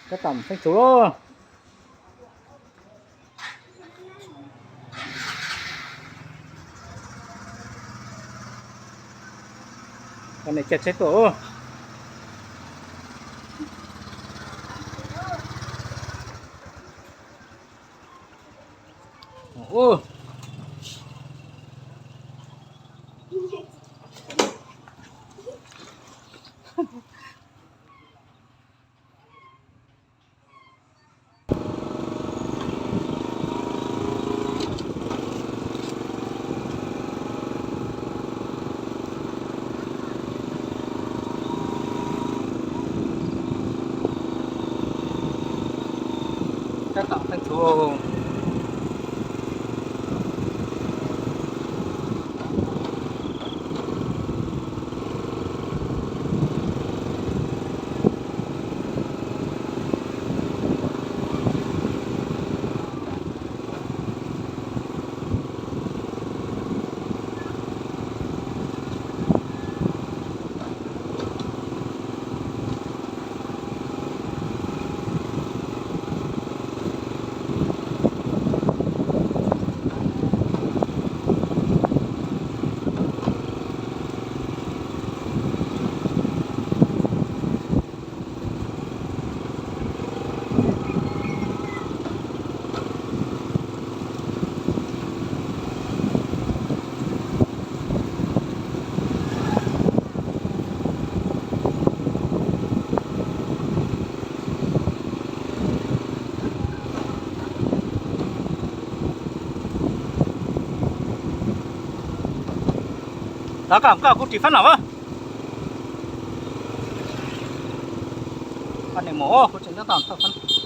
Tab tom feeb txhuv lauj. Koj niam caij tsheb tuaj. Tab tom feeb txhuv. Tab kom koj kuv ris fab no as. Koj niam mus kuv tseem tab tom thauj fab.